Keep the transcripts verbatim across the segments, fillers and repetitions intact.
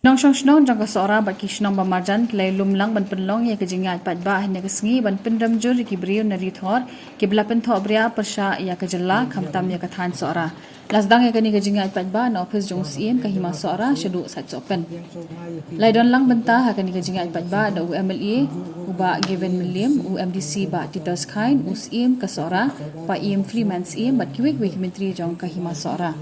Nongshong shnong jong ka Sohra bad ki shnong ba marjan ki la ïalum lang ban pynlong ïa ka jingïaid paidbah hynne ka sngi ban pynrem jur ïa ki briew na ri Thor kiba la pynthohbria pyrshah ïa ka jylla khamtam ïa ka thaiñ Sohra. La sdang ïa kane ka jingïaid paidbah na ophis jong u Syiem ka Hima Sohra shaduh Saitsohpen. La ïadon lang bynta ha kane ka jingïaid paidbah da u M L A u Bah Gavin Mylliem, u M D C Bah Titos Chyne, u Syiem ka Sohra Bah Ian Freeman Syiem bad kiwei kiwei ki myntri jong ka Hima Sohra.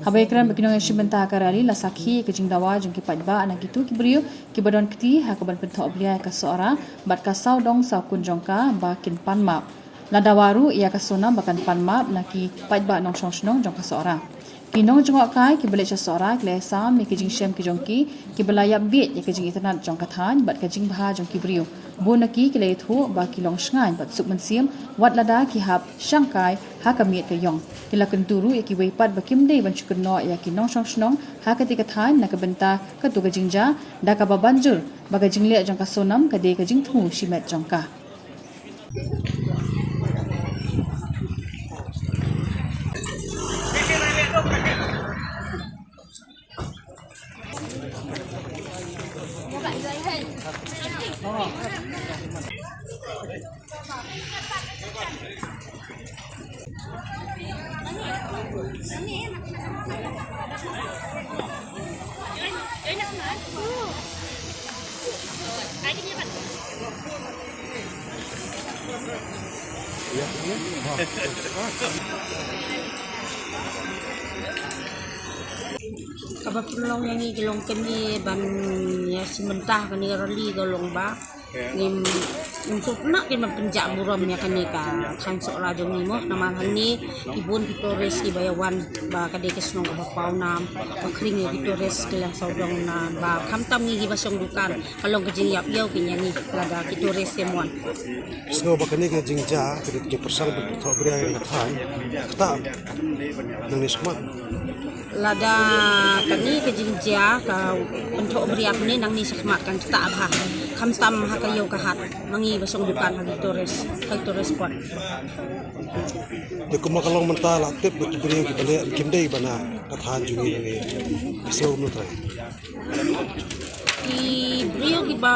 Haba ïakren bad ki nongïashim bynta ha ka rally, la sakhi ïa ka jingdawa jong ki paidbah na kito ki briew kiba don kti ha kaban pynthohbria ïa ka Sohra bad ka sawdong sawkun jong ka ba kin pan map. La dawa ruh ïa ka Sonam ba kan pan map na ki paidbah nongshong shnong jong ka Sohra. Ki nongjngohkai kiba leit sha Sohra ki la ïasam ïa ki jingshem ki jong ki kiba la ïap bieit ïa ka jingitynnad jong ka thaiñ bad ka jingbha jong ki briew. Bun na ki ki la ïathuh ba ki long shngaiñ bad suk mynsiem wat lada ki hap shangkai ha ka miet ka ïong. Ki la kyntu ruh ïa kiwei pat ba kim dei ban shu kynnoh ïa ki nongshong shnong ha kata ka thaiñ na ka bynta kato ka jingjia, da kaba ban jur ba ka jingleh jong ka Sonam ka dei ka jingthmu shimet jong ka. Kaba pynlong ïa ngi ka long kane ban ïa shim bynta kane ka rally ka long ba ngim, ngim sngewtynnat ban pynjah burom ïa kane ka thaiñ Sohra jong ngi mo. Namar hangne ki bun ki tourist kiba ïa wan ba ka dei ka shnong kaba pawnam, ba khring ïa ki tourist ki la sawdong na ba khamtam ngi kiba shong dukan. Ka long ka jingïap ïew kein ïa ngi lada ki tourist kim wan. Sngew ba kane ka jingjia ka dei ka jingpyrshang ban pynthohbria ïa ka thaiñ, kata nangne shakhmat. Lada kane ka jingjia ka pynthohbria kane nangne shakhmat kan kata bha. Khamtam ha ka ïew ka hat ma ngi ba shong dukan ha ki tourist, ha ki tourist spot. Te kumba ka long mynta la tip ba ki briew kiba leh kim dei ba na ka thaiñ jong ngi, ngi sngew kumno trai. Ki briew kiba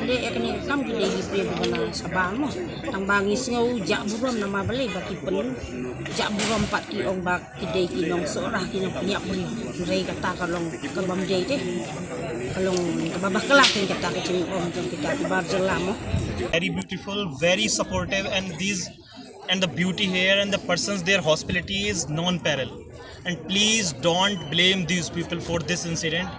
leh ïa kane ka kam ki dei ki briew kiba na shabar mo. Tang ba ngi sngew jah burom namar balei ba ki pynjah burom pat, ki ong ba ki dei ki nong Sohra, ki nongpynïap briew. Hynrei kata ka long kaba ym dei te. Ka long kaba bakla kein kata ka jingong jong kita ki bar jylla mo. Very beautiful, very supportive, and these and the beauty here and the persons, their hospitality is non-parallel. And please don't blame these people for this incident.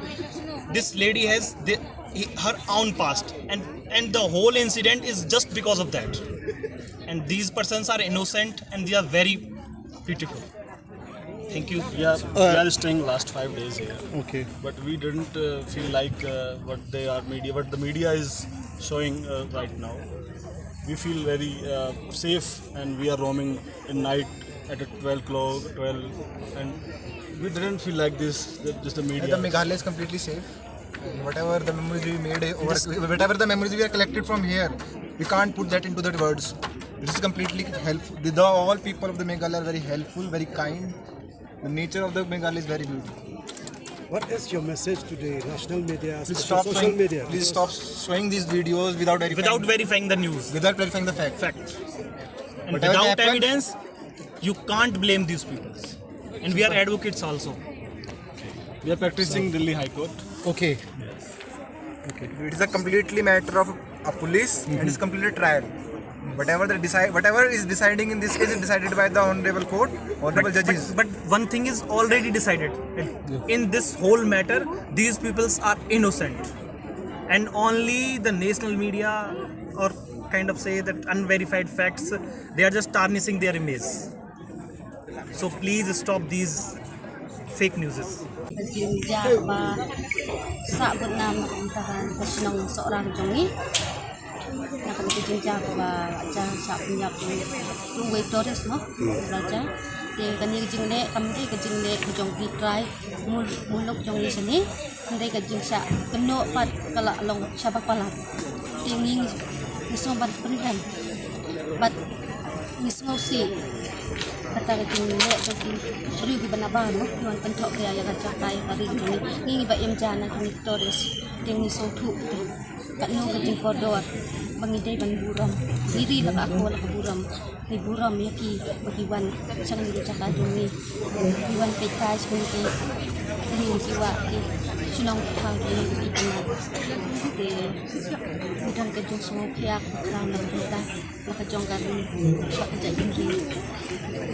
This lady has the, he- her own past, and and the whole incident is just because of that. And these persons are innocent and they are very beautiful. Thank you. We are, we are staying last five days here. Okay. But we didn't uh, feel like uh, what they are media, what the media is showing uh, right now. We feel very uh, safe, and we are roaming in night at a twelve o'clock, twelve, and we didn't feel like this. That just the media. The Meghalaya is completely safe. And whatever the memories we made over, whatever the memories we have collected from here, we can't put that into the words. This is completely helpful. The, the all people of the Meghalaya are very helpful, very kind. The nature of the Meghalaya is very beautiful. What is your message to the national media, please especially stop social showing, media? Please stop showing these videos without verifying. Without verifying the news. Without verifying the fact. Fact. And whatever without happened, evidence, you can't blame these people. And we are advocates also. We are practicing Delhi High Court. Okay. Okay. It is a completely matter of a police and it's completely trial. Whatever the decide, whatever is deciding in this case is decided by the honorable court, honorable judges. But, but one thing is already decided. In this whole matter, these peoples are innocent. And only the national media or kind of say that unverified facts, they are just tarnishing their image. So please stop these fake news. Ka jingjia ba sah bad na ka shnong Sohra jong ngi. Na ka jingjia ba ja sah pynïap jong u wei tourist mo, raja. Te kane ka jingleh kam dei ka jingleh jong ki trai mul-, muluk jong ngi shane. Hynrei ka jingshah kynnoh pat ka la long sha ba palat. Te ngi ngi sngewbha ban pynrem. Bad Ngi sngewsih kata ka jingleh jong ki briew kiba nabar, ki wan pynthoh ïa ka jaka ïa ka ri jong ngi. Ngi ba im ja na kine ki tourist, te ngi sngewthuh te katno ka jingkordor ba ngi dei ban burom. Ngi ri la ka akor la ka burom. Ngi burom ïa ki ba ki wan sha kane ka jaka jong ngi, ki wan peit kai sha kine ki lum ki wah, ki shnong ki thaw jong ngi, ki tnat. Te ngi don ka jingsngewkhia ba khraw na ka bynta na ka jong ka ri bad ka jaitbynriew.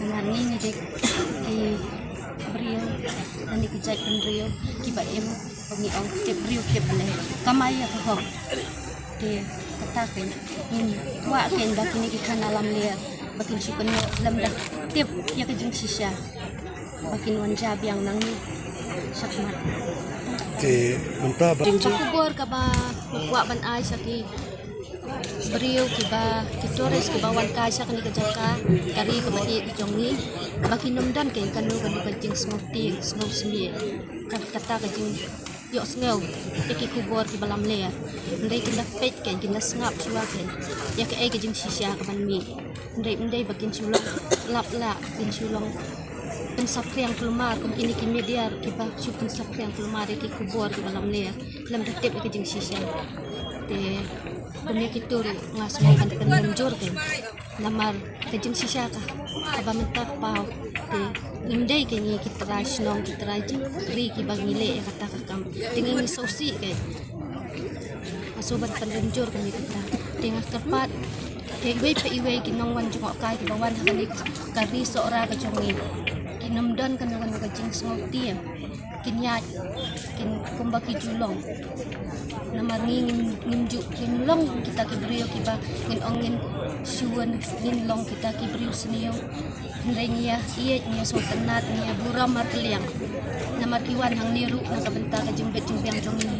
Namar ngi ngi dei ki briew lane ki jaitbynriew kiba im, ba ngi ong, tip briew tip lei, kamai ïa ka hok. Te kata kein ngin kwah kein ba kine ki khana lamler ba kin shu kynnoh lem da tip ïa ka jingshisha ba kin wan ja biang na ngi shakhmat. Te mynta ba ka khubor kaba nga kwah ban ai sha ki briew kiba, ki tourist kiba wan kai sha kane ka jaka ka ri kaba ïeit jong ngi, ba kin ym don kein kano kano ka jingsngewtieng sngewsmie, ka kata ka jingïohsngew ïa ki khubor kiba lamler. Hynrei kin da peit kein, kin da sngap shuwa kein ïa kaei ka jingshisha kaban mih. Hynrei ym dei ba kin shu long lap lah, kin shu long pynsaphriang kulmar kum kine ki media kiba shu pynsaphriang kulmar ïa ki khubor kiba lamler khlem da tip ïa ka jingshisha. Te kum ïa kito ruh nga sngewbha ban pynrem jur kein, namar ka jingshisha ka, kaba mynta ka paw. Te ngim dei kein ngi ki trai shnong, ki trai ri kiba ngi leh ïa kata ka kam. Te ngi ngi sngewsih kein, nga sngewbha ban pynrem jur kein ïa kata. Te nga kyrpad ïa iwei pa iwei ki nongwan jngohkai kiba wan ha kane ka ri Sohra ka jong ngi, kin ym don kano kano ka jingsngewtieng, kin ïaid kein kumba ki ju long. Namar ngi ngim, ngim ju, ngim long kita ki briew kiba ngin ong ngin shu wan, ngin long kita ki briew sniew. Hynrei ngi ïa ïeit, ngi ïa sngewtynnat, ngi ïa burom markylliang. Namar ki wan hangne ruh na ka bynta ka jingbit jingbiang jong ngi,